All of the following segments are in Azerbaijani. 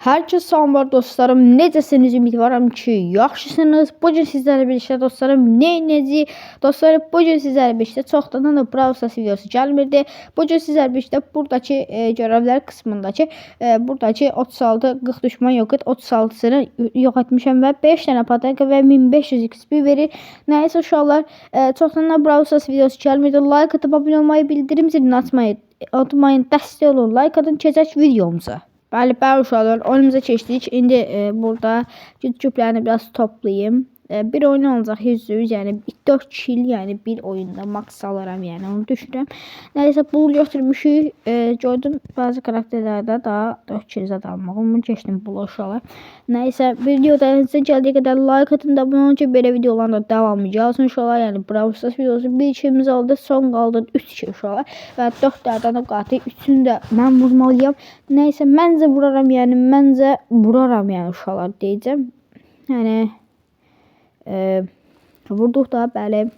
Herkese salamlar dostlarım. Necəsiniz? Ümidvaram ki, yaxşısınız. Bugün sizlərlə birlikdə dostlarım nə edəcəyik? Dostlarım, bugün sizlərlə birlikdə çoxdan da Brawl Stars videosu gəlmirdi. Bugün sizlərlə birlikdə buradakı görevlər qismindakı buradakı 36 40 düşman yox et, 36-sını yox etmişəm və 5 dənə patenka və 1500 XP verir. Nəysə uşaqlar, çoxdan da Brawl Stars videosu gəlmirdi. Like atıp abunə olmayı, bildirim zilini açmayı unutmayın. Dəstək olun. Like atın, keçək videomuza. Bəli, bəli uşaqlar, oyunumuza keçdik. İndi burada güc küplərini biraz toplayayım. Bir oyun olacaq 100%, yəni 4 kill, yəni bir oyunda max alaram, yəni onu düşünürəm. Nəysə bul götürmüşük. Gördüm bəzi karakterlərdə daha 4 kill zad almaq. Onu keçdim bula uşaqlar. Nəysə videoda əlinizdən gəldiyi qədər like atın da bunun üçün belə videoların da devamı gəlsin uşaqlar. Yəni Brawl Stars videosu bir killimiz oldu, son qaldı 3 kill uşaqlar. Və 4 dənə də qatil, 3-ünü də mən vurmalıyam. Nəysə məncə vuraram, yəni məncə vuraram, yəni uşaqlar deyəcəm. Yəni vurduq da, bəli.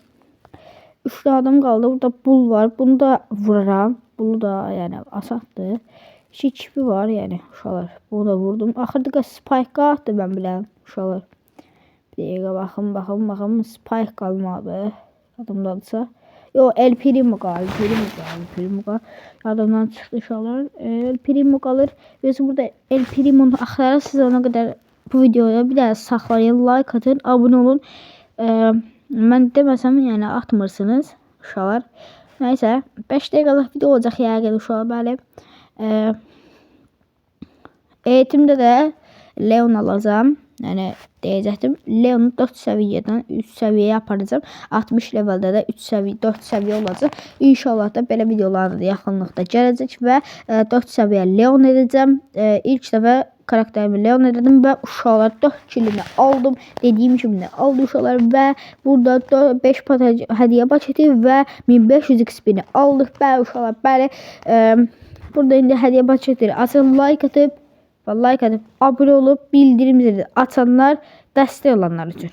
3 adam qaldı. Burada bul var. Bunu da vuraram. Bulu da yəni asandır. 2 kipi var, yəni uşaqlar. Bunu da vurdum. Axırda Spike atdı mən bilən uşaqlar. Bir dəqiqə baxın, baxın, baxın. Spike qalmadı. Adamdadırsa. Yo, El Primo qalır, El Primo qalır, El Primo qalır. Adamdan çıxdı uşaqlar. El Primo qalır. Biz burada El Primo'nu axtaraq. Siz ona qədər bu videoya bir dənə saxlayın, like atın, abunə olun. Mən deməsəm, yəni atmırsınız uşaqlar. Nəysə, 5 dəqiqəlik video olacaq yəqin uşaqlar, bəli. Eğitimdə də Leon alacağım. Yəni deyəcəkdim. Leonu 4 səviyyədən 3 səviyyəyə aparacağım. 60 leveldə də 3 səviyyə, 4 səviyyə olacaq. İnşallah da belə videolar da yaxınlıqda gələcək və 4 səviyyə Leon edəcəm. İlk dəfə karakterimi Leon ededim və uşaqlar 4 killini aldım. Dediyim kimi də aldı uşaqlar və burada 5 hədiyyə paketi və 1500 XP-ni aldıq. Bəli uşaqlar, bəli. Burada indi hədiyyə paketləri açın, like atıb və like atıp abunə olub bildirim zilini açanlar dəstək olanlar üçün.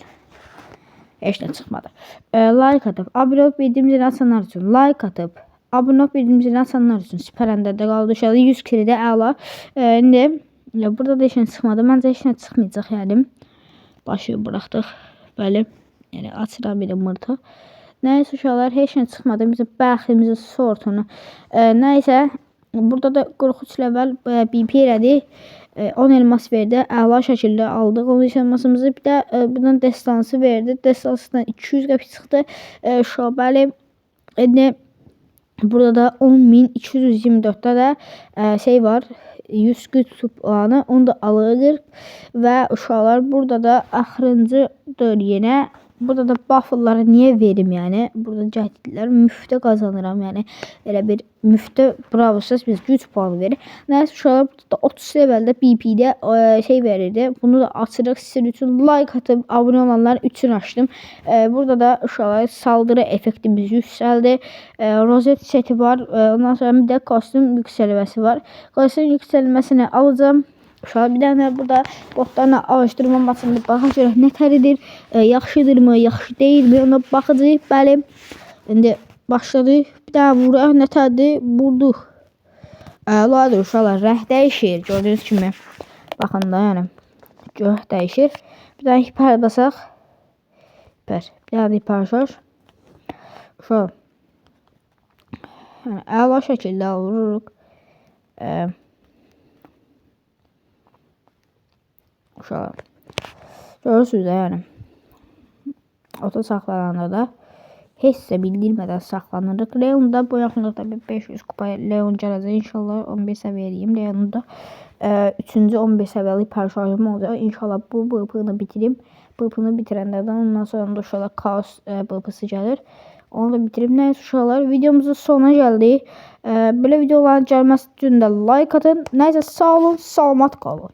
Heç nə çıxmadı. Like atıp abunə olub bildirim zilini açanlar üçün, like atıp abunə olub bildirim zilini açanlar üçün süper əndərdə qaldı uşaqlar. 100 kili də əla. İndi ya burada da heç nə çıxmadı. Məncə heç nə çıxmayacaq yəni. Başı buraxdıq. Bəli. Yəni açıram bir mırtı. Nəysə uşaqlar, heç nə çıxmadı. Bizim bəxtimizin sortunu. Nəysə burada da 43 level BP elədi. 10 elmas verdi. Əla şəkildə aldıq. 10 elmasımızı bir də bundan destansı verdi. Destansından 200 qəpik çıxdı. Uşaq, bəli. İndi burada da 10.224-də də şey var. 100 güc puanı, onu da alır və uşaqlar burada da axırıncıdır yenə. Burada da buffları niyə verim yəni? Burada cəhdlər müftə qazanıram yəni. Elə bir müftə Brawl Stars biz güc puanı verir. Nəysə uşaqlar, burada da 30 leveldə BP-də şey verirdi. Bunu da açırıq sizin üçün, like atıp abunə olanlar üçün açdım. Burada da uşaqlar saldırı effektimiz yüksəldi. Rozet seti var. Ondan sonra bir də kostüm yüksəlməsi var. Kostüm yüksəlməsini alacağım. Uşaqlar, bir dənə burada botlarla araşdırma maçında baxaq görək nə təridir, yaxşıdırmı, yaxşı deyilmi, ona baxacağıq. Bəli. İndi başladıq. Bir dənə vuraq, nə tərdir? Vurduq. Əladır uşaqlar, rəng dəyişir gördüyünüz kimi. Baxın da yəni. Göh dəyişir. Bir dənə hiper basaq. Hiper. Bir dənə hiper şarj. Uşaqlar. Yəni əla şəkildə vururuq. Uşaqlar. Görürsünüz də yəni. Ota saxlananda da heç də bildirmədən saxlanırıq. Leon'da bu yaxınlıqda bir 500 kupa Leon gələcək. İnşallah 11 səviyyə eləyim. Leon'da 3-cü 11 səviyyəli hiper şarjım olacaq. İnşallah bu BP-ni bitirim. BP-ni bitirəndə də ondan sonra da uşaqlar kaos BP-si gəlir. Onu da bitirib. Nəysə uşaqlar, videomuzun sonuna gəldik. Belə videoların gəlməsi üçün də like atın. Nəysə sağ olun, salamat qalın.